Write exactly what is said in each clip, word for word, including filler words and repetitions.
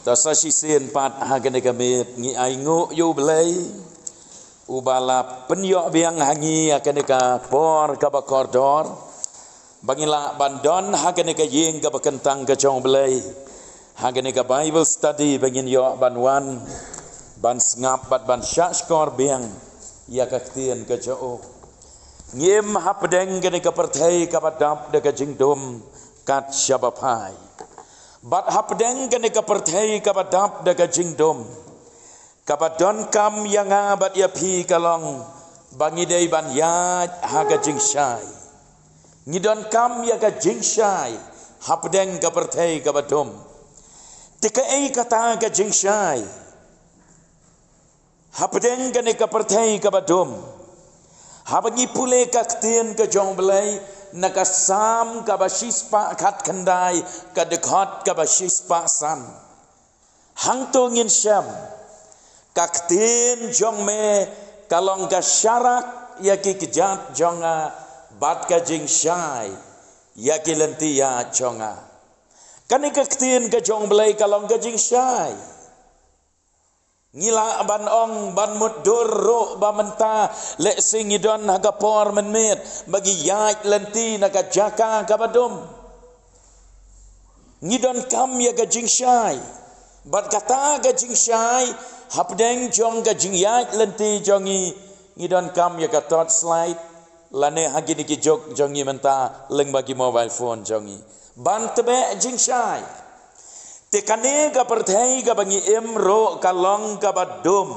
Ta sa shisien pat ha kane ka miet ngi ainguh ïa U Blei uba la pynïoh biang ha ngi ha kane ka por kaba kordor ba ngi lah ban don ha kane ka ïing kaba kyntang ka jong U Blei, ha kane ka Bible study ba ngin ïoh ban wan ban sngap bad ban shahshkor biang ïa ka ktien ka jong U. Ngi im hapdeng kane ka pyrthei kaba dap da ka jingdum kat shaba phai. Bad hapdeng kane ka pyrthei kaba dap da ka jingdum, kaba donkam ïa nga bad ïa phi ka long ba ngi dei ban ïaid ha ka jingshai. Ngi donkam ïa ka jingshai hapdeng ka pyrthei kaba dum. Te kaei kata ka jingshai hapdeng kane ka pyrthei kaba dum? Haba ngi pule ka ktien ka jong U Blei na ka Salm kaba shispah khatkhyndai, ka dkhot kaba shispah san, hangto ngin shem: Ka ktien jong me ka long ka sharak ïa ki kjat jong nga, bad ka jingshai ïa ki lynti ïaid jong nga. Kane ka ktien ka jong U Blei ka long ka jingshai. Ngi lah ban ong ban mutdur ruh ba mynta lehse ngi don ha ka por mynmiet ba ngi ïaid lynti na ka jaka kaba dum. Ngi donkam ïa ka jingshai. Bad kata ka jingshai, hapdeng jong ka jingïaid lynti jong ngi, ngi donkam ïa ka torchlight, lane ha kine ki juk jong ngi mynta lyngba ki mobile phone jong ngi, ban tbeh jingshai. Te kane ka pyrthei kaba ngi im ruh ka long kaba dum.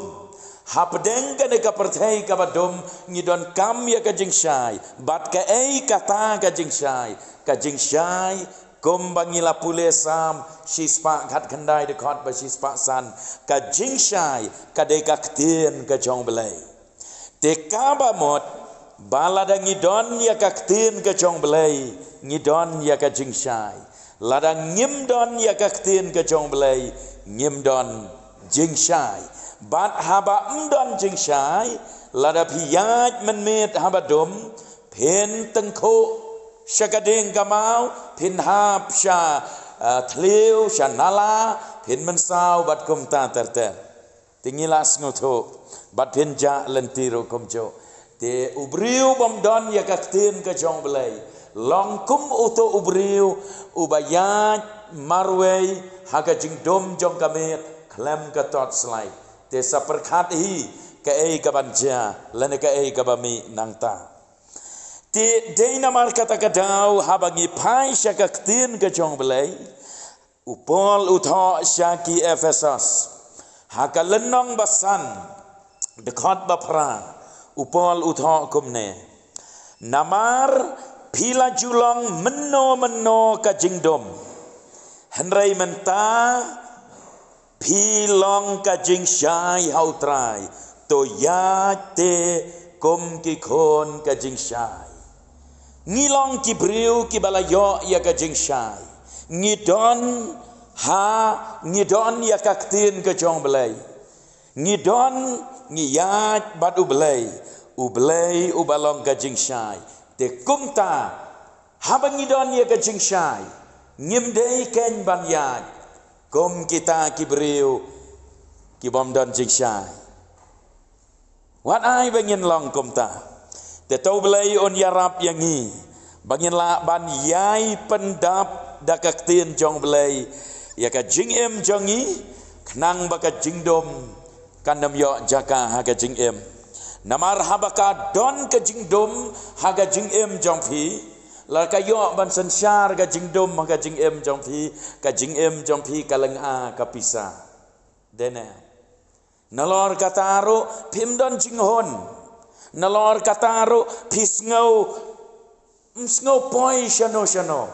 Hapdeng kane ka pyrthei kaba dum ngi donkam ïa ka jingshai. Bad kaei kata ka jingshai? Ka jingshai, kumba ngi la pule Salm shispah khatkhyndai dkhot ba shispah san, ka jingshai ka dei ka ktien ka jong U Blei. Te kaba mut ba lada ngi don ïa ka ktien ka jong U Blei, ngi don ïa ka jingshai. Lada ngim don ïa ka ktien ka jong U Blei, ngim don jingshai. Bad haba ym don jingshai, lada phi ïaid mynmiet haba dum, phin tyngkhuh sha ka dieng ka maw, phin hap sha, ah, thliew, sha nala, phin mynsaw bad kumta ter ter. Te ngi la sngewthuh, bad phin jah lynti ruh kumjuh. Te u briew bym don ïa ka ktien ka jong U Blei long kum uto u briew uba ïaid marwei ha ka jingdum jong ka miet khlem ka torchlight. Te sa pyrkhat hi kaei kaban jia lane kaei kaba mih nangta. Te dei namar kata ka daw haba ngi phai sha ka ktien ka jong U Blei, u Paul u thoh sha ki Ephesos ha ka lynnong ba san, dkhot ba phra, u Paul u thoh kumne: Namar phi la ju long mynno mynno ka jingdum, hynrei mynta phi long ka jingshai ha U Trai, to ïaid te kum ki khun ka jingshai. Ngi long ki briew kiba la ïoh ïa ka jingshai. Ngi don ha, ngi don ïa ka ktien ka jong U Blei. Ngi don, ngi ïaid bad U Blei, U Blei uba long ka jingshai. Te kumta, haba ngi don ïa ka jingshai, ngim dei keiñ ban ïaid kum kita ki briew ki bym don jingshai. Wat ai ba ngin long kumta. Te to U Blei un ïarap ïa ngi ba ngin lah ban ïai pyndap da ka ktien jong U Blei ïa ka jingim jong ngi, khnang ba ka jingdum kan ym ïoh jaka ha ka jingim. Namar haba ka don ka jingdum ha ka jingim jong phi, la ka ïoh ban synshar ka jingdum ha ka jingim jong phi, ka jingim jong phi ka lynga ka pisa. Dei ne? Nalor kata ruh phim don jinghun. Nalor kata ruh phi sngew, ym sngew poi shano shano.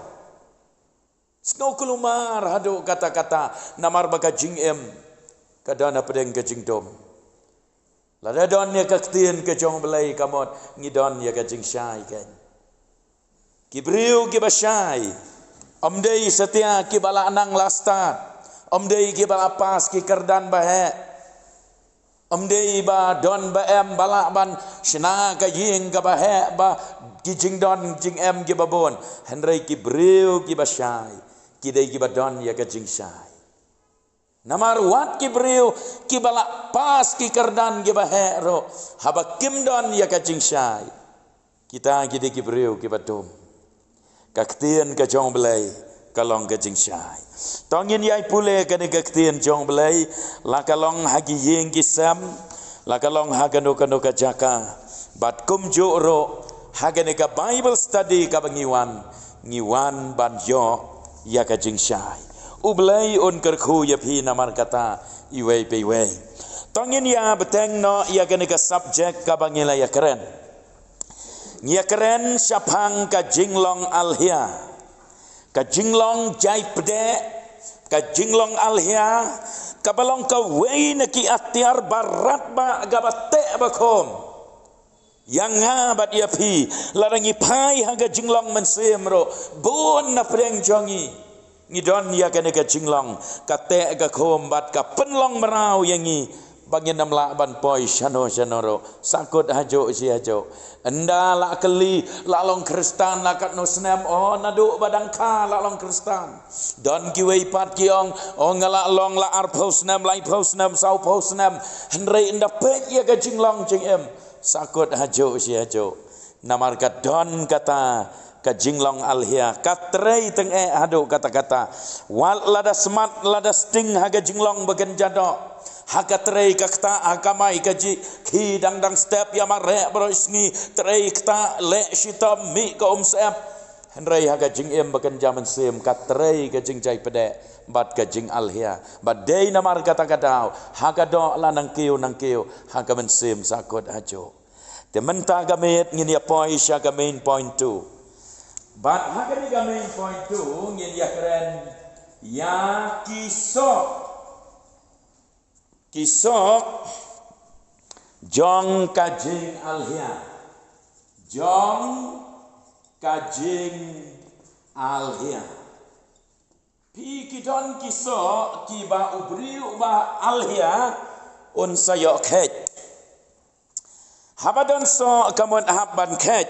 Sngew kulmar haduh katta katta, namar ba ka jingim ka don hapdeng ka jingdum. Lada don ïa ka ktien ka jong U Blei, ka mut ngi don ïa ka jingshai keiñ. Ki briew kiba shai, ym dei satia kiba la nang la stad, ym dei kiba la pass ki kyrdan ba heh, ym dei ba don ba em ba lah ban shna ka ïing kaba heh bad ki jingdon jingem kiba bun. Hynrei ki briew kiba shai ki dei kiba don ïa ka jingshai. Namar wat ki briew kiba la pass ki kyrdan kiba heh ruh, haba kim don ïa ka jingshai, kita ki dei ki briew kiba dum. Ka ktien ka jong U Blei ka long ka jingshai. To ngin ïai pule kane ka ktien jong U Blei, la ka long ha ki ïing ki sem, la ka long ha kano kano ka jaka. Bad kumjuh ruh ha kane ka Bible study kaba ngi wan, ngi wan ban ïoh ïa ka jingshai. U Blei un kyrkhu ïa phi namar kata iwei pa iwei. To ngin ïa bteng noh ïa kane ka subject kaba ngi la ïa kren. Ngi ïa kren shaphang ka jinglong alhia, ka jinglong jaipdeh, ka jinglong alhia, kaba long kawei na ki atiar barat ba kaba teh bakhum ïa nga bad ïa phi. Lada ngi phai ha ka jinglong mynsiem ruh, bun na pdeng jong ngi ngi don ïa kane ka jinglong, ka teh ka khum bad ka pynlong mraw ïa ngi ba ngin ym lah ban poi shano shano ruh. Sahkut hajuh shi hajuh. Ynda la kylli, la long Khristan la katno snem? O, naduh ba dang kha la long Khristan. Don kiwei pat ki ong, o, nga la long la arphew snem, laiphew snem, sawphew snem. Hynrei ynda peit ïa ka jinglong jingim, sahkut hajuh shi hajuh. Namar ka don kata ka jinglong alhia, ka trei teng eh haduh katta katta. Wat lada smat lada sting ha ka jinglong ba kynja doh, ha ka trei ka ktah, ha ka kamai kajih, khie dang dang step, ïa mareh baroh sngi, trei ktah, leh shitom, mih ka umsyep. Hynrei ha ka jingim ba kynja mynsiem, ka trei ka jingjaipdeh bad ka jingalhia. Bad dei namar kata ka daw, ha ka doh la nangkiew nangkiew, ha ka mynsiem sahkut hajuh. Te mynta ka miet ngin ïa poi sha ka main point two. Bad ha kane ka main point two ngin ïa kren ïa ki soh, ki soh jong ka jingalhia, jong ka jingalhia. Phi, ki don ki soh kiba u briew uba alhia un sa ïoh kheit. Haba don soh ka mut hap ban kheit.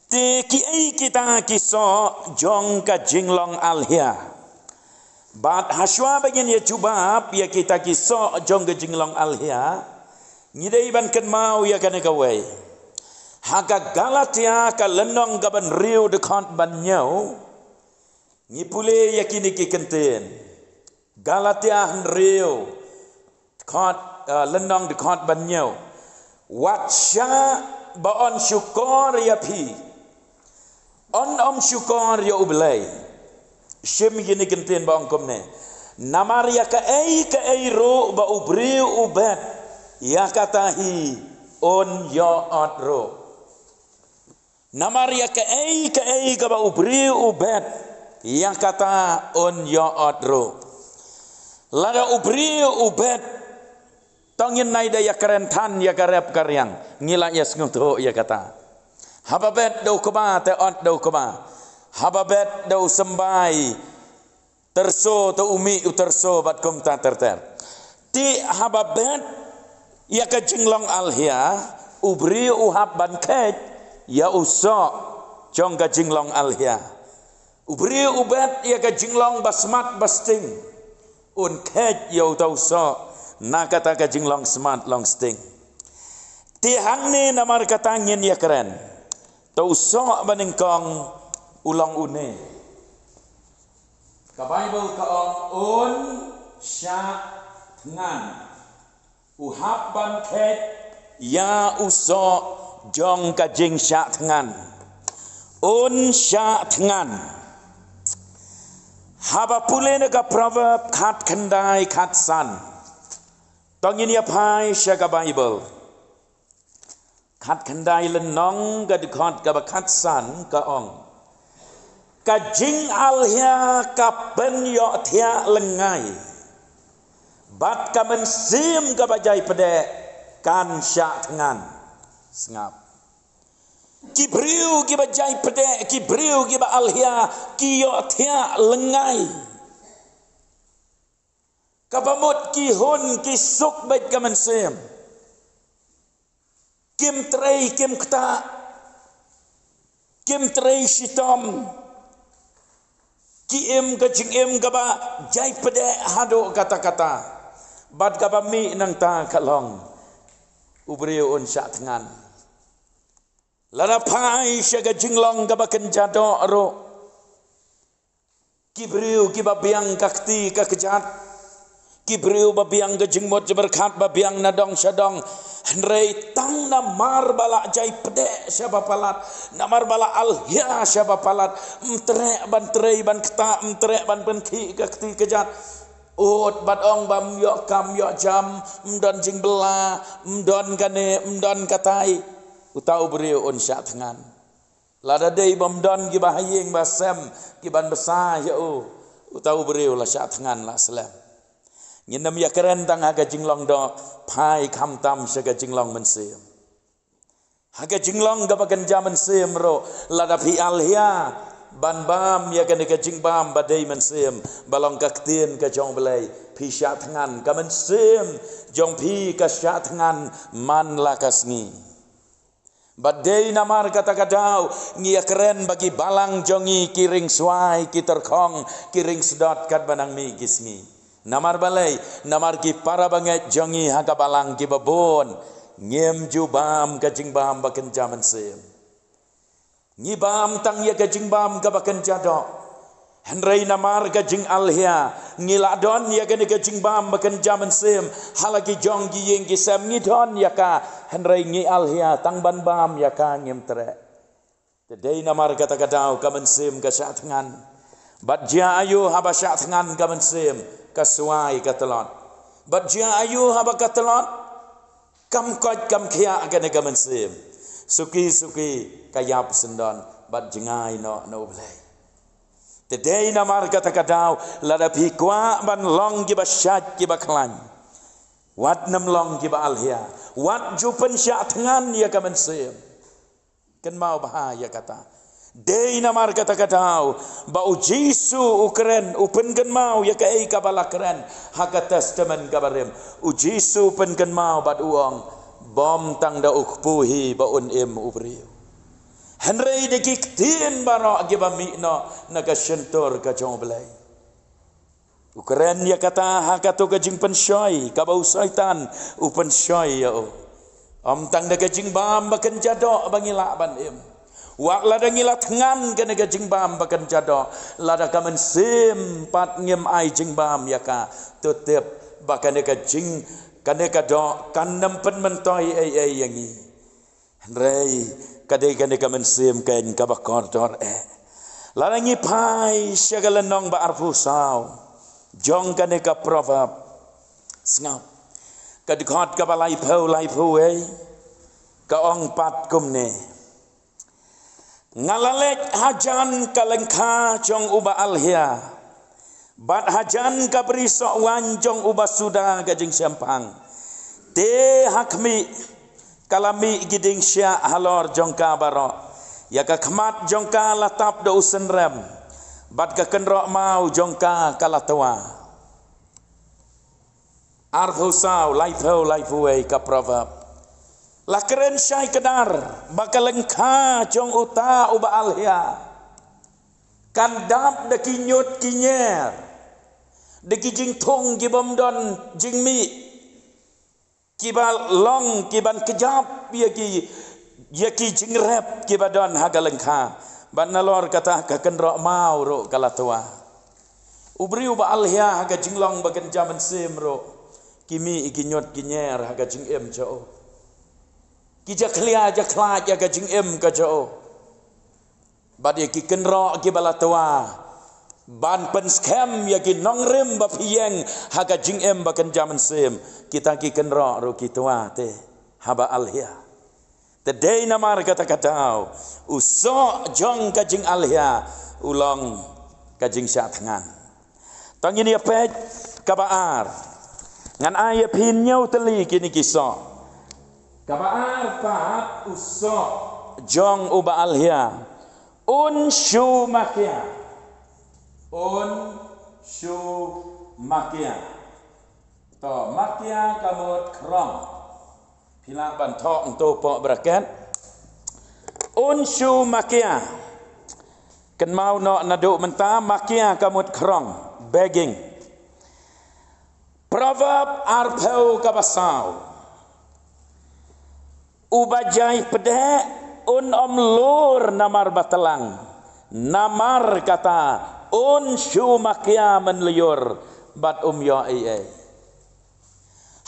Te kiei kita ki soh jong ka jinglong alhia? Bad hashwa ba ngin ïa jubab ïa kita ki soh jong ka jinglong alhia, ngi dei ban kynmaw ïa kane kawei. Ha ka Galatia ka lynnong kaba hynriew dkhot ba hynñiew, ngi pule ïa kine ki kyntien. Galatia hynriew, dkhot, eh, lynnong dkhot ba hynñiew. Wat shah ba yn shukor ïa phi, yn ym shukor ïa U Blei. Shim kine ki kyntien ba ong kumne. Namar ïa kaei kaei ruh ba u briew u bet, ïa kata hi un ïoh ot ruh. Namar ïa kaei kaei kaba u briew u bet, ïa kata un ïoh ot ruh. Lada u briew u bet, to ngin nai da ïa kren than ïa ka rep ka riang, ngi la ïa sngewthuh ïa kata. Haba bet da u kba te ot da u kba. Haba bet da u symbai tyrso te u mih u tyrso bad kumta ter ter. Te haba bet ïa ka jinglong alhia, u briew u hap ban kheit ïa u soh jong ka jinglong alhia. U briew u bet ïa ka jinglong ba smat ba sting, un kheit ïa uta u soh na kata ka jinglong smat long sting. Te hangne namar kata ngin ïa kren. Te u soh ba nyngkong u long une. Ka Baibl ka ong un shah thngan. U hap ban kheit ïa u soh jong ka jingshah thngan. Un shah thngan. Haba pule na ka Proverb khatkhyndai khatsan. To ngin ïa phai sha ka Baibl. Khatkhyndai lynnong ka dkhot kaba khatsan ka ong. Ka jingalhia ka pynïohthiah lyngngai. Bad ka mynsiem kaba jaipdeh kan shah thngan. Sngap. Ki briew kiba jaipdeh, ki briew kiba alhia, ki ïohthiah lyngngai. Kaba mut ki hun ki suk beit ka mynsiem. Kim trei kim ktah. Kim trei shitom. Ki im ka jingim kaba jai pdeh haduh katta katta. Bad kaba mih nangta ka long, u briew un shah thngan. Lada phai sha ka jinglong kaba kynja doh ruh, ki briew kiba biang ka kti ka kjat, ki briew ba biang ka jingmut jingpyrkhat, ba biang na dong sha dong. Hynrei tang namar ba la jai pdeh sha ba palat, namar ba la alhia sha ba palat, ym treh ban trei ban ktah, ym treh ban pynkhih ka kti kjat. Ut bad ong ba ym ïoh kam ïoh jam, ym don jingbylla, ym don kane, ym don katai. Uta u briew un shah thngan. Lada dei bym don kiba ha ïing ba sem, kiban bsa ïa u, uta u briew la shah thngan la slem. Ngin ym ïakren tang ha ka jinglong doh, phai khamtam sha ka jinglong mynsiem. Ha ka jinglong kaba kynja mynsiem ruh, lada phi alhia ban bam ïa kane ka jingbam ba dei mynsiem, ba long ka ktien ka jong U Blei, phi shah thngan, ka mynsiem jong phi ka shah thngan man la ka sngi. Bad dei namar kata ka daw ngi ïakren ba ki balang jong ngi ki ring swai, ki tyrkhong, ki ring sdot katba nang mih ki sngi. Namar balei? Namar ki para bangeit jong ngi ha ka balang kiba bun ngim ju bam ka jingbam ba kynja mynsiem. Ngi bam tang ïa ka jingbam kaba kynja doh. Hynrei namar ka jingalhia, ngi la don ïa kane ka jingbam ba kynja mynsiem. Ha la ki jong ki ïing ki sem ngi don ïa ka, hynrei ngi alhia tang ban bam ïa ka, ngim treh. Te dei namar kata ka daw ka mynsiem ka shah thngan. Bad jia aïu haba shah thngan ka mynsiem, ka swai ka tlot. Bad jia aïu haba ka tlot, kam koit kam khiah kane ka mynsiem. Suki suki ka ïap syndon bad jngai noh na U Blei. Te dei namar kata ka daw, lada phi kwah ban long kiba shait kiba khlaiñ, wat nym long kiba alhia. Wat ju pynshah thngan ïa ka mynsiem. Kynmaw bha ïa kata. Dei namar kata ka daw ba U Jisu u kren, u pynkynmaw ïa kaei kaba la kren ha ka Testament kaba rim. U Jisu u pynkynmaw bad u ong, bym tang da u kpu hi ba un im u briew, hynrei da ki ktien baroh kiba mih noh na ka shyntur ka jong U Blei. U kren ïa kata ha kato ka jingpynshoi kaba u Soitan u pynshoi ïa u. Ym tang da ka jingbam ba kynja doh ba ngi lah ban im. Wat lada ngi la thngan kane ka jingbam ba kynja doh, lada ka mynsiem pat ngim ai jingbam ïa ka, to tip ba kane ka jing, kane ka doh kan ym pynmyntoi ei ei ïa ngi. Hynrei ka dei kane ka mynsiem keiñ kaba kordor eh. Lada ngi phai sha ka lynnong ba arphew saw jong kane ka Proverb, sngap, ka dkhot kaba laiphew laiphew wei, ka ong pat kumne: Nga la leit hajan ka lyngkha jong uba alhia, bad hajan ka bri soh waiñ jong uba suda ka jingshemphang. Te ha khmih, ka la mih ki dieng shiah halor jong ka baroh. Ïa ka khmat jong ka la tap da u synrem, bad ka kynroh maw jong ka ka la twa. Arphew saw, laiphew laiphew wei ka Proverb. La kren shai kdar ba ka lyngkha jong uta uba alhia kan dap da ki ñiut ki ñier, da ki jingthung ki bym don jingmih, kiba long kiban kjap ïa ki, ïa ki jingrep kiba don ha ka lyngkha. Bad nalor kata ka kynroh maw ruh ka la twa. U briew ba alhia ha ka jinglong ba kynja mynsiem ruh, ki mih ïa ki ñiut ki ñier ha ka jingim jong u. Ki jakhlia jakhlait ïa ka jingim ka jong u. Bad ïa ki kynroh kiba la twa ban pynskhem ïa ki nongrim ba phi ïeng ha ka jingim ba kynja mynsiem, kita ki kynroh ruh ki twa te haba alhia. Te dei namar kata ka daw u soh jong ka jingalhia u long ka jingshah thngan. To ngin ïa peit kaba ar. Ngan ai ïa phi hynñiew tylli kine ki soh. Kaba ar pat, u soh jong uba alhia un shu makia. Un shu makia. To, makia ka mut khrong. Phi lah ban thoh hangto hapoh bracket. Un shu makia. Kynmaw noh naduh mynta, makia ka mut khrong, begging. Proverb arphew kaba saw. Uba jai pdeh un ym lur namar ba tlang. Namar kata un shu makia mynlyiur bad um ïoh ei ei.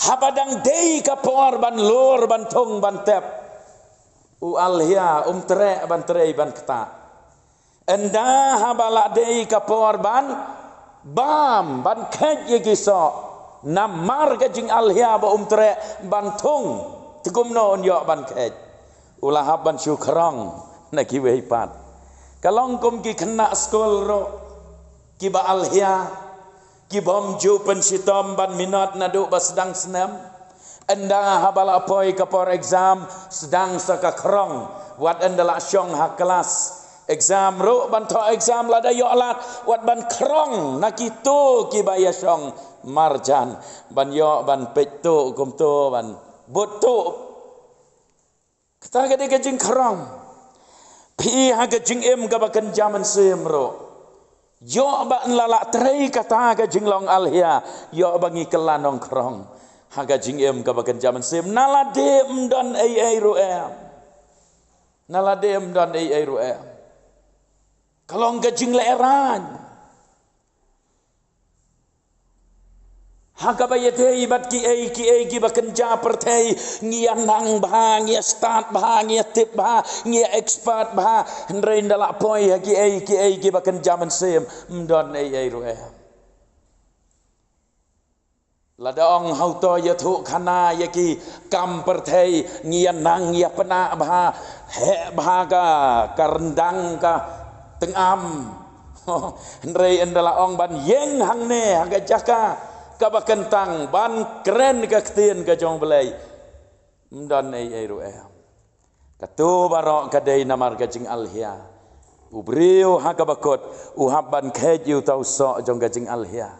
Haba dang dei ka por ban lur, ban thung, ban tep, u alhia um treh ban trei ban ktah. Ynda haba la dei ka por ban bam, ban kheit ïa ki soh, namar ka jingalhia ba um treh ban thung, te kumno un ïoh ban kheit? U la hap ban shu khrong na kiwei pat. Ka long kum ki khynnah skul ruh, kiba alhia, ki bym ju pynshitom ban minot naduh ba sdang snem. Ynda haba la poi ka por exam, sdang sa ka khrong, wat ynda la shong ha klas. Exam ruh, ban thoh exam lada ïoh lad, wat ban khrong na kito kiba ïa shong marjan, ban ïoh ban peit tuh kumto, ban bud tuh. Kata ka dei ka jingkhrong. Phi ha ka jingim kaba kynja mynsiem ruh, ïoh ba yn la lah trei kata ka jinglong alhia, ïoh ba ngi kylla nongkhrong ha ka jingim kaba kynja mynsiem. Na lade ym don ei ei ruh em. Na lade ym don ei ei ruh em. Ka long ka jinglehrain. Ha kaba ïadei bad kiei kiei kiba kynja pyrthei, ngi ïa nang bha, ngi ïa stad bha, ngi ïa tip bha, ngi ïa expert bha. Hynrei ynda la poi ha kiei kiei kiba kynja mynsiem, ym don ei ei ruh em. Lada ong ha uto ïathuh khana ïa ki kam pyrthei, ngi ïa nang ïa pynah bha, heh bha ka, ka ryndang ka tyngam. Hynrei ynda la ong ban ïeng hangne ha ka jaka kaba kyntang, ban kren ka ktien ka jong U Blei, ym don ei ei ruh em. Kato baroh ka dei namar ka jingalhia. U briew ha kaba kut u hap ban kheit ïa uta u soh jong ka jingalhia.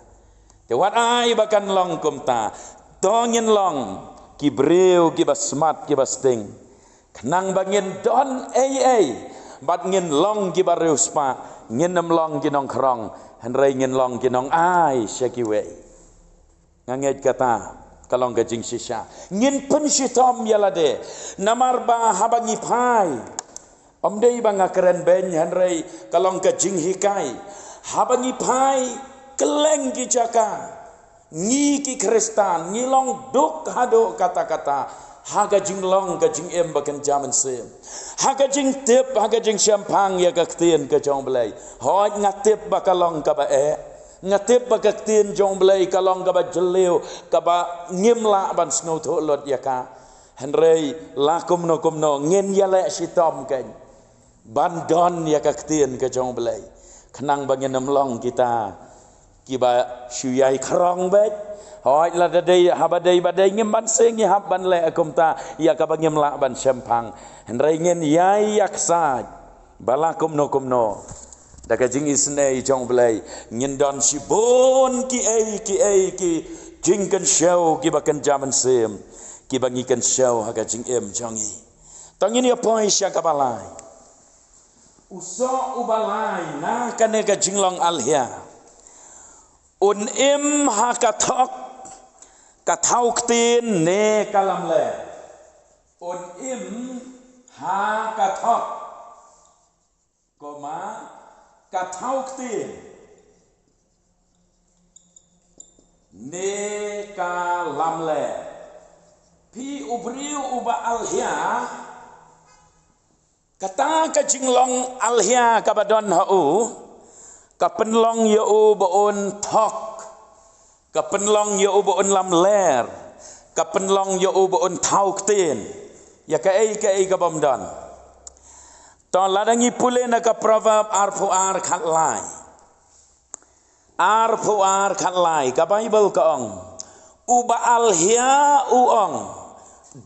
Te wat ai ba kan long kumta. To ngin long ki briew kiba smat, kiba sting. Khnang ba ngin don ei ei bad ngin long kiba riewspah, ngin ym long ki nongkhrong, hynrei ngin long ki nongai sha kiwei. Nga ngeit kata ka long ka jingshisha. Ngin pynshitom ïa lade. Namar ba haba ngi phai, ym dei ba nga kren beiñ, hynrei ka long ka jinghikai. Haba ngi phai kylleng ki jaka, ngi ki Khristan ngi long duk haduh katta katta ha ka jinglong ka jingim ba kynja mynsiem, ha ka jingtip, ha ka jingshemphang ïa ka ktien ka jong U Blei. Hooid, nga tip ba ka long kaba eh. Nga tip ba ka ktien jong U Blei ka long kaba jylliew, kaba ngim lah ban sngewthuh lut ïa ka. Hynrei la kumno kumno ngin ïaleh shitom keiñ ban don ïa ka ktien ka jong U Blei, khnang ba ngin ym long kita kiba shu ïai khrong beit. Hooid, lada dei, haba dei ba dei, ngim banse ngi hap ban leh kumta ïa kaba ngim lah ban shemphang. Hynrei ngin ïai ïaksaid ba la kumno kumno, da ka jingisynei jong U Blei, ngin don shibun kiei kiei ki jingkynshew kiba kynja mynsiem, kiba ngi kynshew ha ka jingim jong ngi. To ngin ïa poi sha kaba lai. U soh uba lai na kane ka jinglong alhia un im ha ka thok, ka thaw ktien ne ka lamler. Un im ha ka thok, koma, ka thaw ktien ne ka lamler. Phi, u briew uba alhia, kata ka jinglong alhia kaba don ha u ka pynlong ïa u ba un thok, ka pynlong ïa u ba un lamler, ka pynlong ïa u ba un thaw ktien ïa kaei kaei ka bym don. To lada ngi pule na ka Proverb arphew ar khatlai. Arphew ar khatlai, ka Baibl ka ong, uba alhia u ong,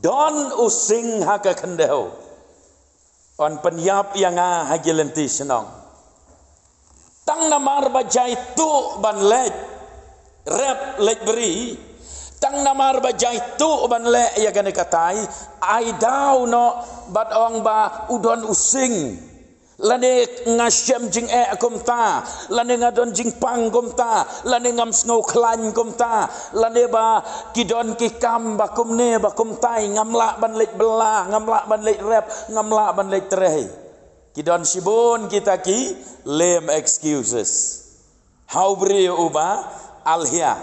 don u sing ha ka khyndew, yn pynïap ïa nga ha ki lynti shnong. Tang namar ba jai tuh ban leit rep leit bri, tang namar ba jai tuh ban leh ïa kane katai, ai daw noh bad ong ba u don u sing. Lane nga shem jingeh kumta, lane nga don jingpang kumta, lane ngam sngew khlaiñ kumta, lane ba ki don ki kam ba kumne ba kumtai, ngam lah ban leit bylla, ngam lah ban leit rep, ngam lah ban leit trei. Ki don shibun kita ki lame excuses ha u briew uba alhia.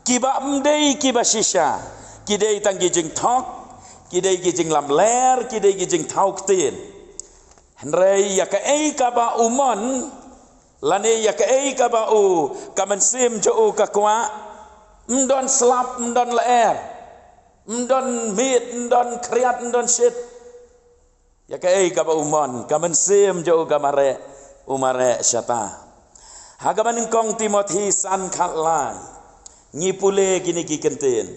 Kiba ym dei kiba shisha, ki dei tang ki jingthok, ki dei ki jinglamler, ki dei ki jingthaw ktien. Hynrei ïa kaei kaba u mon, lane ïa kaei kaba u, ka mynsiem jong u ka kwah, ym don slap, ym don lyer, ym don miet, ym don khriat, ym don shit. Ïa kaei kaba u mon, ka mynsiem jong u ka mareh, u mareh shata. Ha kaba nyngkong Timothi san khatlai, ngi pule kine ki kyntien.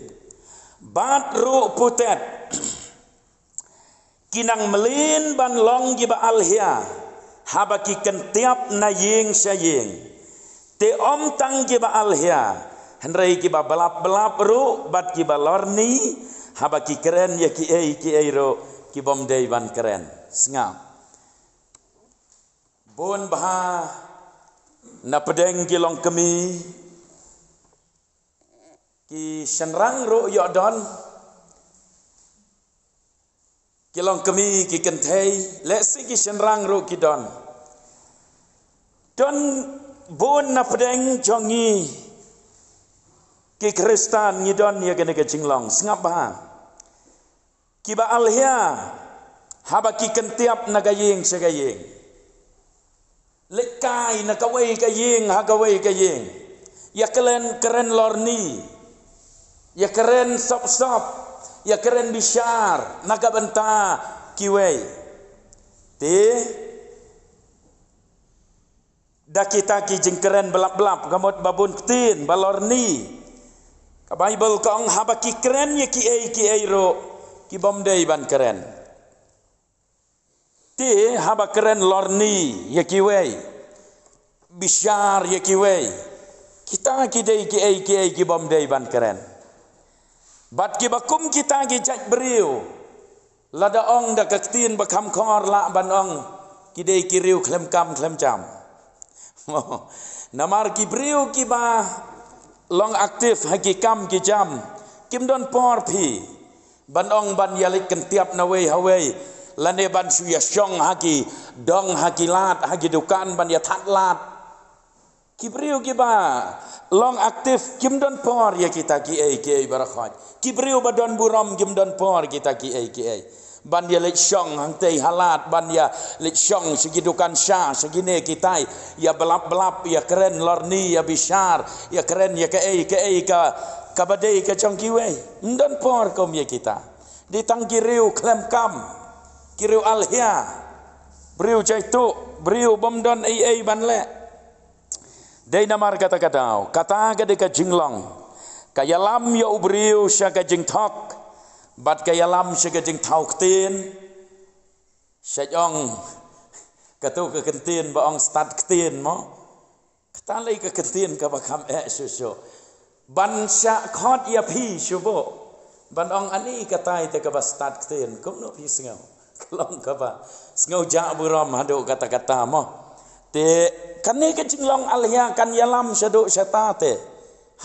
Bad ruh putet, ki nang mlien ban long kiba alhia, haba ki kyntiap na ïing sha ïing. Te ym tang kiba alhia, hynrei kiba blap blap ruh, bad kiba lorni, haba ki kren ïa kiei kiei ruh ki bym dei ban kren. Sngap. Bun bha na pdeng ki longkmie, ki shynrang ruh ïoh don, ki longkmie, ki kynthei, lehse ki shynrang ruh ki don. Don bun na pdeng jong ngi ki Khristan ngi don ïa kane ka jinglong, sngap bha. Kiba alhia, haba ki kyntiap na ka ïing sha ka ïing. Leit kai na kawei ka ïing ha kawei ka ïing. Ïa kren, kren lorni. Ïa kren sop sop. Ïa kren bishar na ka bynta kiwei. Te da kita ki jingkren blap blap, ka mut ba bun ktien, ba lorni. Ka Baibl ka ong haba ki kren ïa kiei kiei ruh ki bym dei ban kren. Te haba kren lorni ïa kiwei, bishar ïa kiwei, kita ki dei kiei kiei ki bym dei ban kren. Bad kiba kum kita ki jait briew, lada ong da ka ktien ba kham khor lah ban ong, ki dei ki riew khlem kam khlem jam. Namar ki briew kiba long active ha ki kam ki jam, kim don por phi ban ong ban ïa leit kyntiap na wei ha wei, lane ban shu ïa shong ha ki dong, ha ki lad, ha ki dukan ban ïa thad lad. Ki briew kiba long active kim don por ïa kita kiei kiei baroh khoit. Ki briew ba don burom kim don por kita kiei kiei. Ban ïa leit shong hangtei ha lad, ban ïa leit shong sha ki dukan sha, sha kine kitai, ïa blap blap, ïa kren lorni, ïa bishar, ïa kren ïa kaei kaei ka, kaba dei ka jong kiwei. Ym don por kum ïa kita. Dei tang ki riew khlem kam, ki riew alhia, briew jaituh, briew bym don ei ei ban leh. Dei namar kata ka daw, kata ka dei ka jinglong ka ïalam ïa u briew sha ka jingthok, bad ka ïalam sha ka jingthaw ktien. Sha jong kato ka kyntien ba ong stad ktien mo. Kata lei ka kyntien kaba kham eh shuh shuh. Ban shah khot ïa phi shuh buh ban ong ani katai te kaba stad ktien, kumno phi sngew? Ka long kaba sngew jah burom haduh katta katta mo. Te kane ka jinglong alhia kan ïalam shaduh shata te,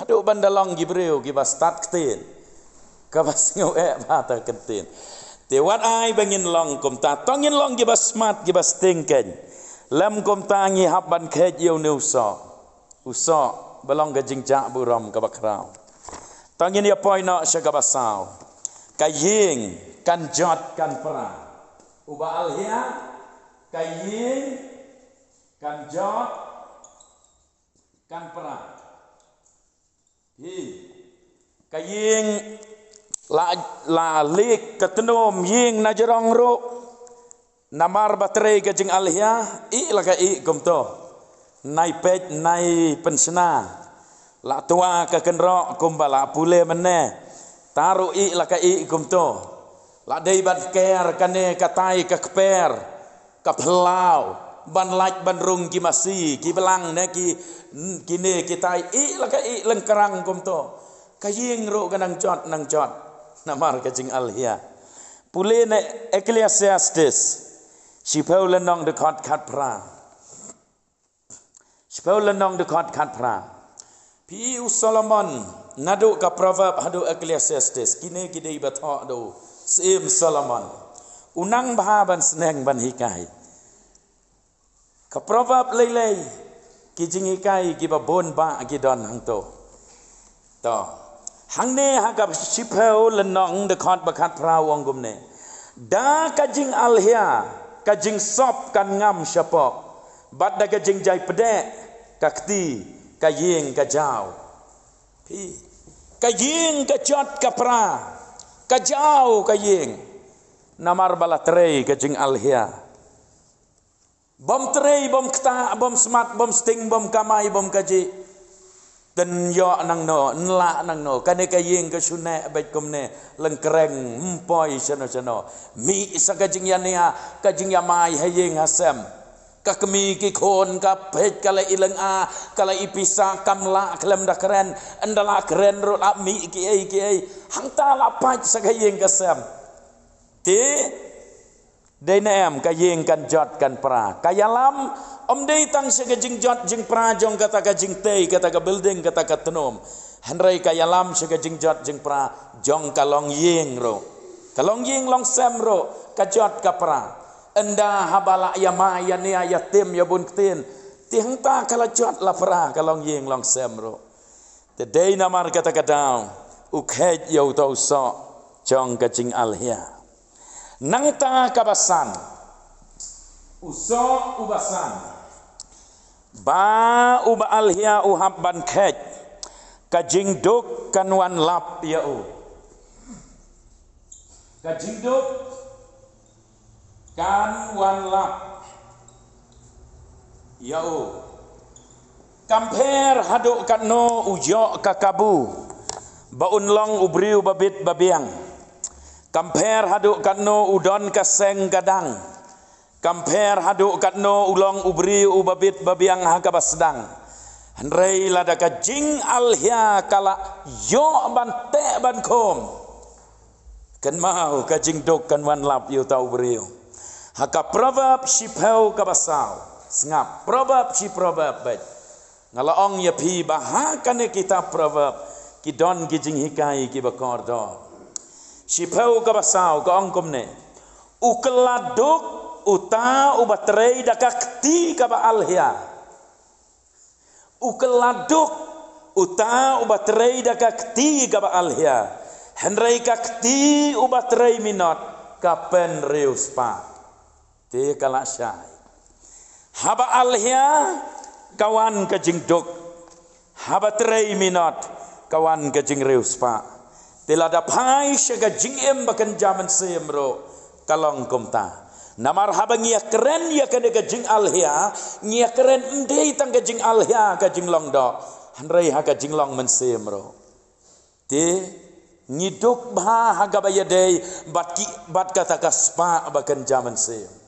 haduh ban da long ki briew kiba stad ktien, kaba sngew eh bha ta kyntien. Te wat ai ba ngin long kumta, to ngin long kiba smat, kiba sting kein. Lem kumta ngi hap ban kheit ïa une u soh. U soh ba long ka jingjah burom kaba khraw. To ngin ïa poi noh sha kaba saw. Ka ïing kan jot kan pra. Uba alhia, ka ïing kan jot kan pra. Hi. Ka ïing la, la lik ka tnum ïing na jrong ruh. Namar ba trei ka jingalhia, ih la ka ih kumto. Nai peit, nai pynshna. La twa ka kynroh kumba la pule mynne. Ta ruh ih la ka ih kumto. La dei ban ker kane katai ka kper, ka phyllaw, ban lait ban rung ki masi, ki blang ne ki, kine kitai, ih la ka ih lyngkrang kumto. Ka ïing ruh ka nang jot, nang jot. Namar ka jingalhia. Pule ne Ecclesiastes. Shiphew Lynnong dkhot khatphra. Shiphew Lynnong dkhot khatphra. Phi u Solomon, naduh ka Proverb haduh Ecclesiastes, kine ki dei ba thoh da u Syiem Solomon. U nang bha ban sneng ban hikai. Ka Proverb lei lei, ki jinghikai kiba bun bah ki don hangto. To. Hangne ha ka Shiphew Lynnong dkhot ba khatphra u ong kumne. Da ka jingalhia, ka jingsop kan ngam shapoh. Bad da ka jingjai pdeh, ka kti, ka ïing ka jaw. Phi. Ka ïing ka jot ka pra. Ka jaw ka ïing. Namar ba la trei ka jingalhia. Bym trei, bym ktah, bym smat, bym sting, bym kamai, bym kajih. Tyn ïoh nangno, nlah nangno, kane ka ïing ka shu neh beit kumne, lyngkreng, ym poi shano shano. Mih sa ka jingïania, ka jingïamai ha ïing ha sem. Ka kmie ki khun, ka peit, ka la i lynga, ka la i pisa, kam lah khlem da kren, ynda la kren ruh la mih kiei kiei. Hangta la pait sa ka ïing ka sem. Te, dei ne em, ka ïing kan jot kan pra. Ka ïalam, ym dei tang sha ka jingjot jingpra jong kata ka jingtei, kata ka building, kata ka tnum. Hynrei ka ïalam sha ka jingjot jingpra jong ka longïing ruh. Ka longïing longsem ruh, ka jot ka pra. Ynda haba la ïamai ïania ïatim ïabun ktien, te hangta ka la jot la pra ka longïing longsem ruh. Te dei namar kata ka daw, u kheit ïa uta u soh jong ka jingalhia. Nangta kaba san. U soh uba san. Ba uba alhia u hap ban kheit, ka jingduk kan wan lap ïa u. Ka jingduk kan wan lap ïa u. Kam pher haduh katno u ïoh ka kabu ba un long u briew ba bit ba biang. Kam pher haduh katno u don ka seng ka dang. Kam pher haduh katno u long u briew uba bit ba biang ha kaba sdang. Hynrei lada ka jingalhia ka la ïoh ban teh ban khum, kynmaw ka jingduk kan wan lap ïa uta u briew. Ha ka Proverb shiphew kaba saw. Sngap, Proverb shi Proverb beit. Nga la ong ïa phi ba ha kane kitab Proverb ki don ki jinghikai kiba kordor. Shiphew kaba saw ka ong kumne. U kylla duk uta uba trei da ka kti kaba alhia. U kylla duk uta uba trei da ka kti kaba alhia. Hynrei ka kti uba trei minot ka pynriewspah. Te ka la shai. Haba alhia ka wan ka jingduk. Haba trei minot ka wan ka jingriewspah. Te lada phai sha ka jingim ba kynja mynsiem ruh ka long kumta. Namar haba ngi ïakren ïa kane ka jingalhia, ngi ïakren ym dei tang ka jingalhia ka jinglong doh, hynrei ha ka jinglong mynsiem ruh. Te ngi duk bha ha kaba ïadei bad ki, bad kata ka spah ba kynja mynsiem.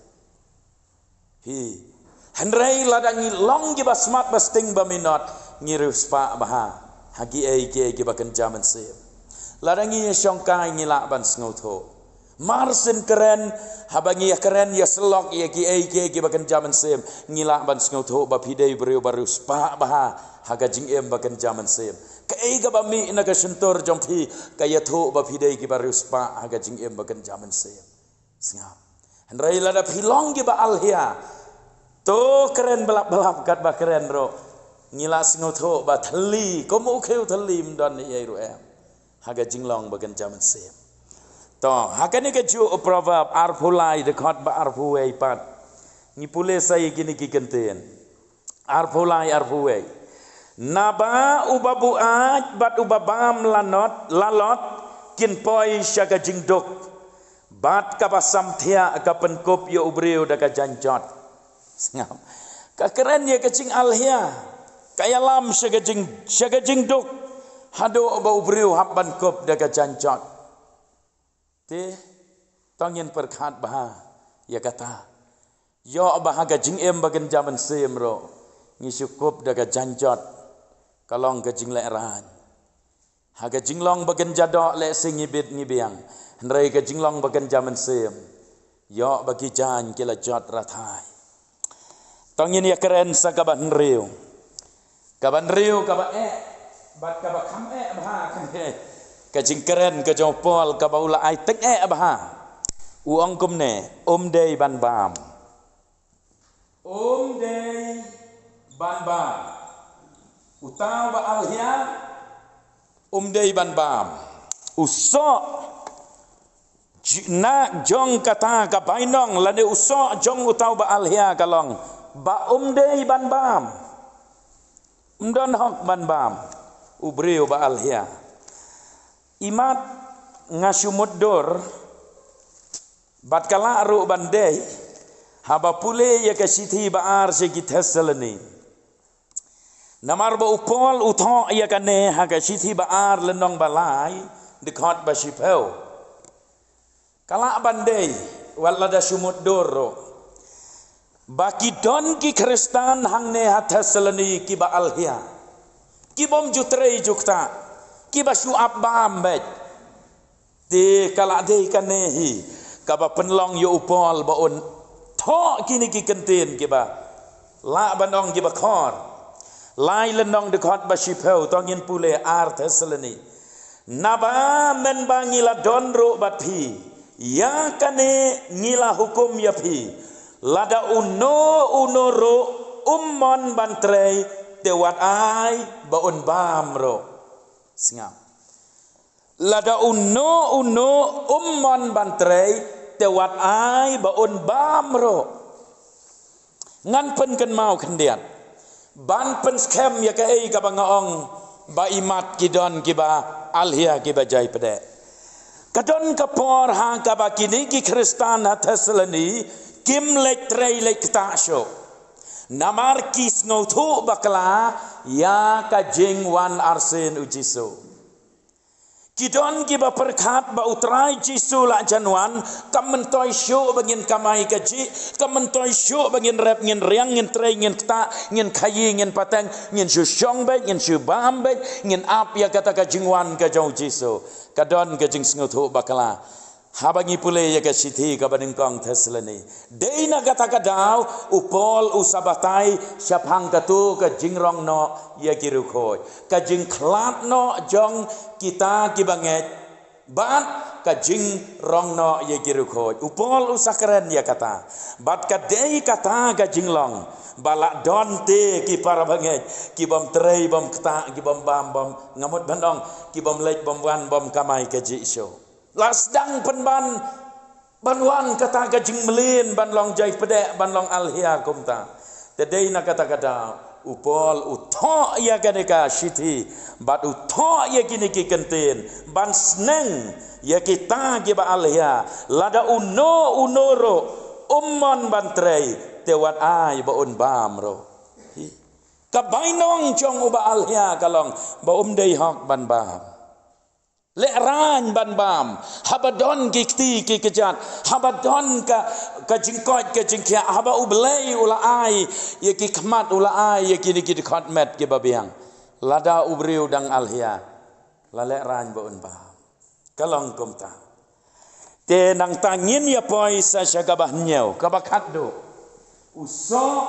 Hi. Hynrei lada ngi long kiba smat ba sting ba minot, ngi riewspah bha ha kiei kiei kiba kynja mynsiem. Lada ngi ïashongkai ngi lah ban sngewthuh. Mar shen kren, haba ngi ïakren ïasyllok ïa kiei kiei kiba kynja mynsiem, ngi lah ban sngewthuh ba phi dei briew ba riewspah bha ha ka jingim ba kynja mynsiem. Kaei kaba mih na ka shyntur jong phi ka ïathuh ba phi dei kiba riewspah ha ka jingim ba kynja mynsiem. Sngap. Hynrei lada phi long kiba alhia, to kren blap blap katba kren ruh, ngi lah sngewthuh ba thylli, kum u khiew thylli ym don ei ei ruh em ha ka jinglong ba kynja mynsiem. To, ha kane kajuh u Proverb arphew lai dkhot ba arphew wei pat, ngi pule sa ïa kine ki kyntien. Arphew lai, arphew wei. Naba uba buaid bad uba bam lanot, lalot kin poi sha ka jingduk, bad kaba samthiah ka pynkup ïa u briew da ka jaiñjot. Sngap. Ka kren ïa ka jingalhia, ka ïalam sha ka jing, sha ka jingduk, haduh ba u briew hap ban kup da ka jaiñjot. Te, to ngin pyrkhat bha ïa kata. Ïoh ba ha ka jingim ba kynja mynsiem ruh ngi shu kup da ka jaiñjot, ka long ka jinglehrain. Ha ka jinglong ba kynja doh lehse ngi bit ngi biang, hynrei ka jinglong ba kynja mynsiem Ïoh ba ki jaiñ ki la jot rathai. To ngin ïa kren sa kaba hynriew. Kaba hynriew kaba eh, bad kaba kham eh bha kane. Ka jingkren ka jong u Paul kaba u la ai teng eh bha. U ong kumne, um dei ban bam. Um dei ban bam. Uta uba alhia, um dei ban bam. U soh, ji-, na jong kata ka bainong lane u soh jong uta uba alhia ka long ba um dei ban bam. Um don hok ban bam u briew ba alhia. Imat nga shu mutdur, bad ka lah ruh ban dei, haba pule ïa ka shithi ba ar sha ki Thessaloni. Namar ba u Paul u thoh ïa kane ha ka shithi ba ar lynnong ba lai, dkhot ba shiphew. Ka lah ban dei, wat lada shu mutdur ruh, ba ki don ki Khristan hangne ha Thessaloni kiba alhia, ki bym ju trei ju ktah, kiba shu ap bam beit. Te ka lah dei kane hi kaba pynlong ïa u Paul ba un thoh kine ki kyntien kiba lah ban ong kiba khor. Lai lynnong dkhot ba shiphew, to ngin pule, ar Thessaloni. Naba mynba ngi la don ruh bad phi, ïa kane ngi la hukum ïa phi, lada uno uno ruh um mon ban trei, te wat ai ba un bam ruh. Sngap. Lada uno uno um mon ban trei, te wat ai ba un bam ruh. Ngan pynkynmaw khyndiat ban pynskhem ïa kaei kaba nga ong ba imat ki don kiba alhia kiba jai pdeh. Ka don ka por ha kaba kine ki Khristan ha Thessaloni kim leit trei leit ktah shuh. Namar ki sngewthuh bakla ïa ka jingwan arsien u Jisu. Ki don kiba pyrkhat ba u Trai Jisu la jan wan, kam myntoi shuh ba ngin kamai kajih, kam myntoi shuh ba ngin rep, ngin riang, ngin trei, ngin ktah, ngin khaïi, ngin pateng, ngin shu shong beit, ngin shu bam beit, ngin ap ïa kata ka jingwan ka jong u Jisu. Ka don ka jingsngewthuh bakla. Haba ngi pule ïa ka shithi kaba nyngkong Thessaloni, dei na kata ka daw u Paul u sa batai shaphang kato ka jingrong noh ïa ki riewkhuid, ka jingkhlad noh jong kita kiba ngeit, bad ka jingrong noh ïa ki riewkhuid. U Paul u sa kren ïa kata. Bad ka dei kata ka jinglong ba la don te ki para bangeit ki bym trei bym ktah, ki bym bam bym, nga mut ban ong, ki bym leit bym wan bym kamai kajih shuh. La sdang pynban ban wan kata ka jingmlien, ban long jai pdeh, ban long alhia kumta. Te dei na kata ka daw u Paul u thoh ïa kane ka shithi, bad u thoh ïa kine ki kyntien ban sneng ïa kita kiba alhia, lada uno uno ruh um mon ban trei, te wat ai ba un bam ruh. Ka bainong jong uba alhia ka long ba um dei hok ban bam. Lehraiñ ban bam, haba don ki kti ki kjat, haba don ka, ka jingkoit ka jingkhiah, haba U Blei u la ai ïa ki khmat, u la ai ïa kine ki dkhot met kiba biang. Lada u briew dang alhia, la lehraiñ ba un bam. Ka long kumta. Te nangta ngin ïa poi sa sha kaba hynñiew, kaba khatduh. U soh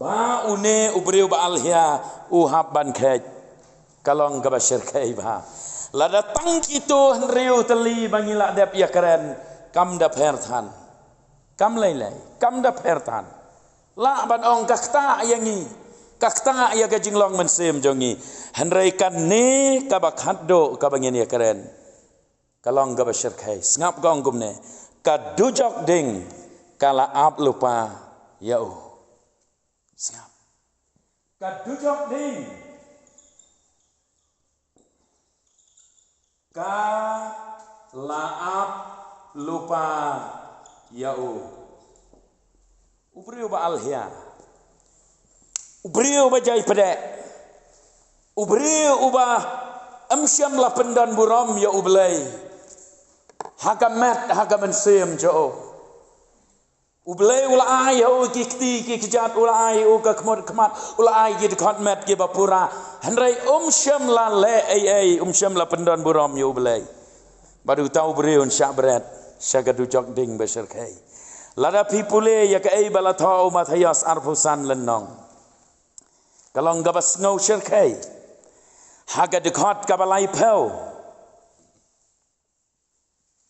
ba une u briew ba alhia u hap ban kheit. Ka long kaba shyrkhei bha. Lada tang kito hynriew tylli ba ngi la dep ïa kren, kam da pher than. Kam lei lei, kam da pher than. Lah ban ong ka ktah ïa ngi, ka ktah ïa ka jinglong mynsiem jong ngi. Hynrei kane kaba khatduh kaba ngin ïa kren, ka long kaba shyrkhei. Sngap, ka ong kumne, ka dujok ding ka la ap lypa ïa u. Sngap. Ka dujok ding ka la ap lypa ïa u. U briew ba alhia, u briew ba jai pdeh, u briew uba ym shym la pyndon burom ïa U Blei ha ka met ha ka mynsiem jong u. U Blei u la ai ïa u ki kti ki kjat, u la ai ïa u ka khmut khmat, u la ai ki dkhot met kiba pura. Hynrei um shym la leh ei ei, um shym la pyndon burom ïa U Blei. Bad uta u briew un shah bret. sha ka dujok ding ba shyrkhei. Lada phi pule ïa kaei ba la thoh u Mathaios arphew san lynnong, ka long kaba sngew shyrkhei. Ha ka dkhot kaba laiphew,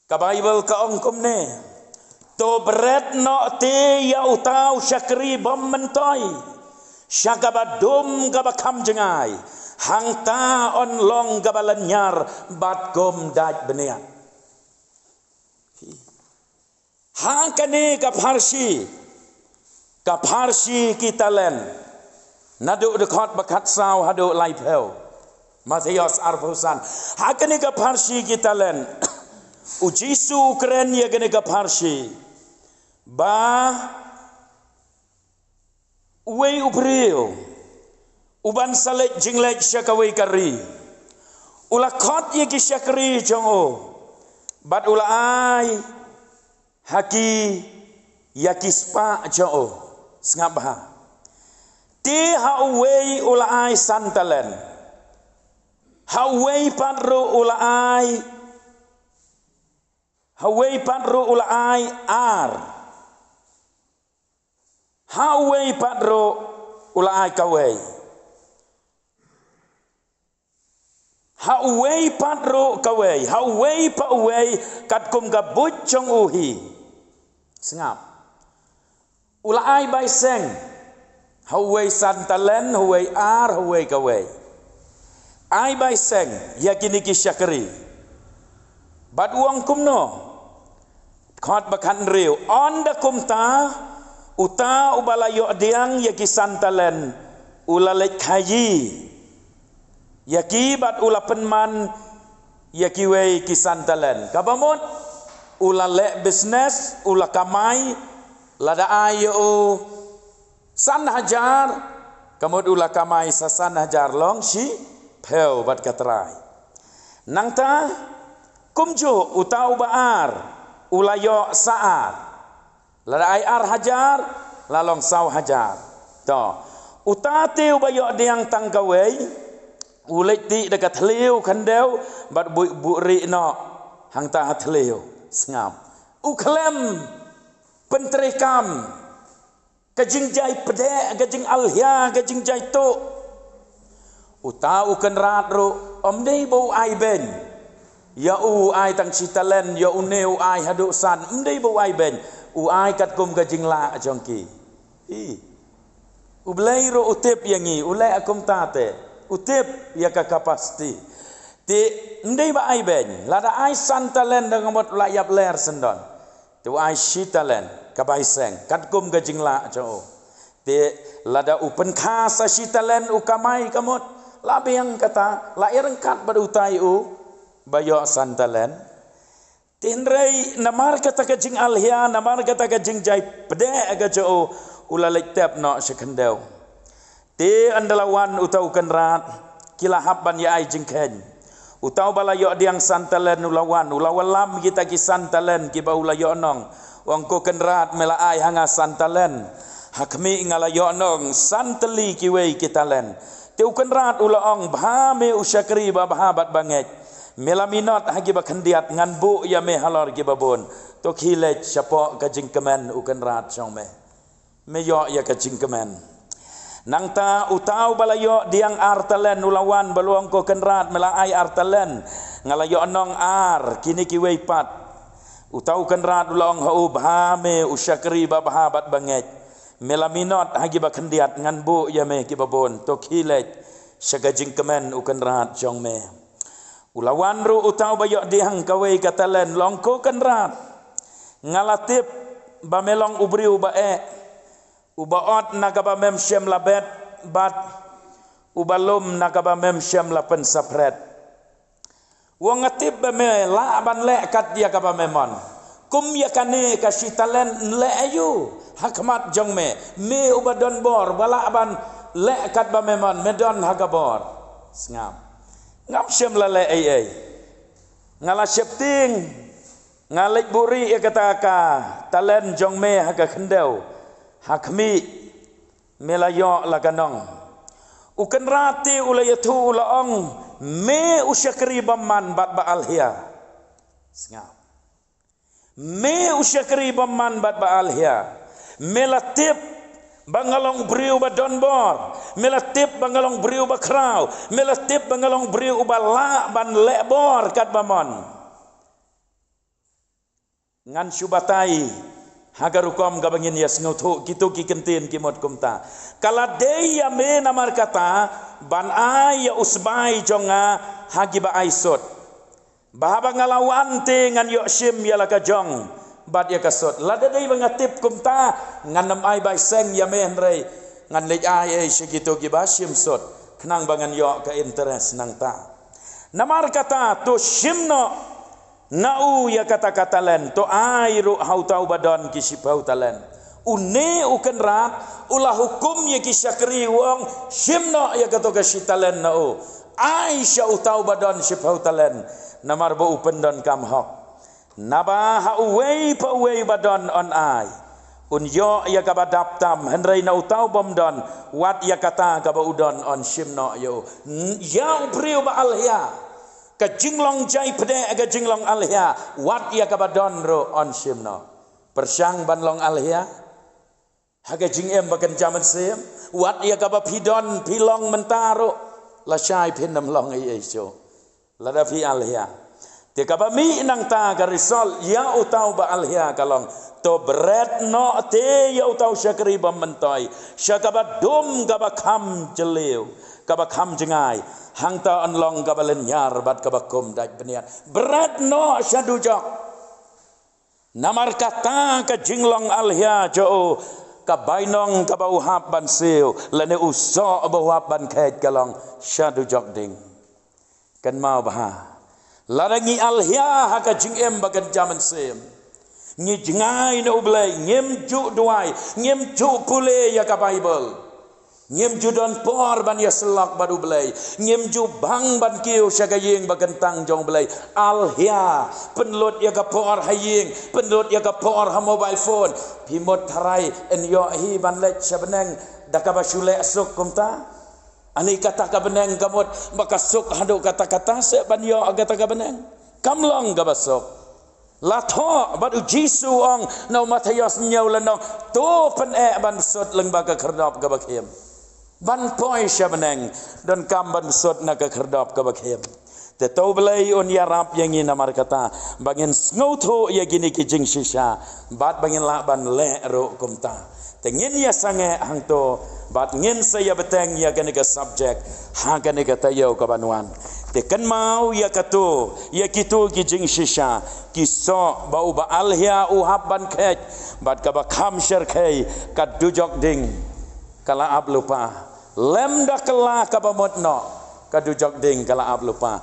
ka Baibl ka ong kumne: To bret noh te ïa uta u shakri bym myntoi sha kaba dum kaba kham jngai, hangta yn long kaba lynñiar bad kum dait bniat. Ha kane ka pharshi, ka pharshi ki talent, naduh dkhot ba khatsaw haduh laiphew. Mathaios arphew san. Ha kane ka pharshi ki talent, u Jisu u kren ïa kane ka pharshi ba uwei u briew uban sa leit jingleit sha kawei ka ri, u la khot ïa ki shakri jong u bad u la ai ha ki ïa ki spah jong u. Sngap bha. Te ha uwei u la ai san talent, ha uwei pat ruh u la ai, ha uwei pat ruh u la ai ar, ha uwei pat ruh u la ai kawei, ha uwei pat ruh kawei, ha uwei pa uwei katkum ka buit jong u hi. Sngap. U la ai bai seng, ha uwei san talent, ha uwei ar, ha uwei kawei. Ai bai seng ïa kine ki shakri. Bad u ong kumno? Dkhot ba khathynriew: Ynda kumta, uta uba la ïoh diang ïa ki san talent, u la leit khaïi ïa ki bad u la pynman ïa kiwei ki san talent. Kaba mut, u la leh business, u la kamai, lada ai ïa u san hajar, ka mut u la kamai sa san hajar long shiphew bad ka trai. Nangta, kumjuh uta uba ar, u la ïoh sa ar. Lada ai ar hajar, la long saw hajar. To, uta te uba ïoh diang tang kawei, u leit tih da ka thliew khyndew bad buh buh rieh noh hangta ha thliew. Sngap. U khlem pyntreikam ka jingjai pdeh, ka jingalhia, ka jingjai tuh. Uta u kynrad ruh, ym dei ba u ai beiñ. Ïa u ai tang shi talent, ïa une u ai haduh san, ym dei ba u ai beiñ. U ai katkum ka jinglah jong ki. Hi. U Blei ruh u tip ïa ngi, u leh kumta te. U tip ïa ka capacity. Te ym dei ba ai beiñ, lada ai san talent da ka mut u la ïap ler syndon. Te u ai shi talent, ka bai seng, katkum ka jinglah jong u. Te lada u pynkha sa shi talent u kamai ka mut, la biang kata, la ïaryngkat bad utai u ba ïoh san talent. Te hynrei namar kata ka jingalhia, namar kata ka jingjai pdeh ka jong u, u la leit tep noh sha khyndew. Te ynda la wan uta u kynrad, ki la hap ban ïa ai jingkheiñ. Uta uba la ïoh diang san talent u la wan, u la wallam kita ki san talent kiba u la ïoh nong. U ong, ko kynrad, me la ai ha nga san talent. Ha khmih nga la ïoh nong san tylli kiwei ki talent. Te u kynrad u la ong, bha me u shakri ba bha bad ba ngeit. Me la minot ha kiba khyndiat, ngan buh ïa me halor kiba bun. To khie leit shapoh ka jingkmen u kynrad jong me. Me ïoh ïa ka jingkmen. Nangta uta uba la ïoh diang ar talent u la wan bad u ong, ko kynrad, me la ai ar talent. Nga la ïoh nong ar, kine kiwei pat. Uta u kynrad u la ong ha u, bha me u shakri ba bha bad ba ngeit. Me la minot ha kiba khyndiat, ngan buh ïa me kiba bun. To khie leit sha ka jingkmen u kynrad jong me. U la wan ruh uta uba ïoh diang kawei ka talent, u la ong, ko kynrad, nga la tip ba me long u briew uba eh, uba ot na kaba mem shym la bet, bad uba lum na kaba mem shym la pynsaphriang. U ong, nga tip ba me lah ban leh kat ïa kaba me mon. Kum ïa kane ka shi talent, leh aïu ha khmat jong me? Me uba don bor, ba lah ban leh kat ba me mon, me don ha ka bor. Sngap. Ngam shym la leh ei ei. Nga la sheptieng, nga leit buh rieh ïa kata ka talent jong me ha ka khyndew. Ha khmih, me la ïoh la ka nong. U kynrad te u la ïathuh u la ong, me u shakri bymman bad ba alhia. Sngap. Me u shakri bymman bad ba alhia, me la tip ba nga long briew ba don bor, me la tip ba nga long briew ba khraw, me la tip ba nga long briew ba lah ban leh bor katba mon. Ngan shu batai ha ka rukom kaba ngin ïa sngewthuh kito ki kyntien ki mut kumta. Ka la dei ïa me namar kata ban ai ïa u sbai jong nga ha kiba ai sut, ba haba nga la wan te ngan ïoh shim ïa la ka jong bad ïa ka sut. Lada dei ba nga tip kumta, ngan ym ai bai seng ïa me, hynrei ngan leit ai ei sha kito kiba shim sut, khnang ba ngan ïoh ka interest nangta. Namar kata to shim noh na u ïa kata ka talent, to ai ruh ha uta uba don ki shiphew talent. Une u kynrad u la hukum ïa ki shakri, u ong, shim noh ïa kato ka shi talent na u, ai sha uta uba don shiphew talent, namar ba u pyndonkam hok. Naba ha uwei pa uwei ba don yn ai, un ïoh ïa kaba dap tam, hynrei na uta u bym don, wat ïa kata kaba u don yn shim noh ïa u. Ïa u briew ba alhia, ka jinglong jai pdeng ka jinglong alhia, wat ïa kaba don ruh yn shim noh. Pyrshang ban long alhia ha ka jingim ba kynja mynsiem, wat ïa kaba phi don phi long mynta ruh, lashai phin ym long ei ei shuh lada phi alhia. Te kaba mih nangta ka result ïa uta uba alhia ka long, to bret noh te ïa uta u shakri bym myntoi sha kaba dum kaba kham jylliew, kaba kham jngai, hangta yn long kaba lynñiar bad kaba kum dait bniat. Bret noh sha dujok. Namar kata ka jinglong alhia jong u, ka bainong kaba u hap ban siew lane u soh ba u hap ban kheit ka long sha dujok ding. Kynmaw bha, lada ngi alhia ha ka jingim ba kynja mynsiem, ngi jngai na U Blei, ngim ju duwai, ngim ju pule ïa ka Baibl, ngim ju don por ban ïasyllok bad U Blei, ngim ju bang ban kiew sha ka ïing ba kyntang jong U Blei. Alhia, pynlut ïa ka por ha ïing, pynlut ïa ka por ha mobile phone. Phi mut tharai yn ïoh hi ban leit sha bneng da kaba shu leh suk kumta? Ani kata ka bneng ka mut ba ka suk haduh katta katta seh ban ïoh kata ka bneng? Kam long kaba suk. La thoh bad U Jisu u ong na u Mathaios hynñiew lynnong, to pyneh ban sut lyngba ka khyrdop kaba khim. Ban poi sha bneng, donkam ban sut na ka khyrdop kaba khim. Te to U Blei un ïarap ïa ngi namar kata ba ngin sngewthuh ïa kine ki jingshisha bad ba ngin lah ban leh ruh kumta. Te ngin ïa sangeh hangto bad ngin sa ïa bteng ïa kane ka subject ha kane ka taïew kaban wan. Te kynmaw ïa kato, ïa kito ki jingshisha, ki soh ba uba alhia u hap ban kheit, bad kaba kham shyrkhei, ka dujok ding ka la ap lypa. Lem da kylla kaba mut noh, ka dujok ding ka la ap lypa.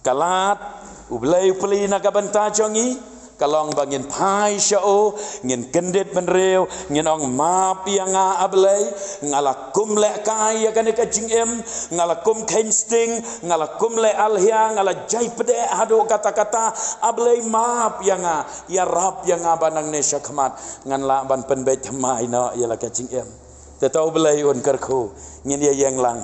Ka lad, U Blei u plie na ka bynta jong ngi, ka long ba ngin phai sha u, ngin kyndit bynriew, ngin ong map ïa nga A Blei, nga la kum lehkai ïa kane ka jingim, nga la kum kheiñ sting, nga la kum leh alhia, nga la jai pdeng haduh katta katta, A Blei map ïa nga, ïarap ïa nga ba nangne shakhmat ngan lah ban pynbeit thymmai noh ïa la ka jingim. Te to U Blei un kyrkhu, ngin ïa ïeng lang.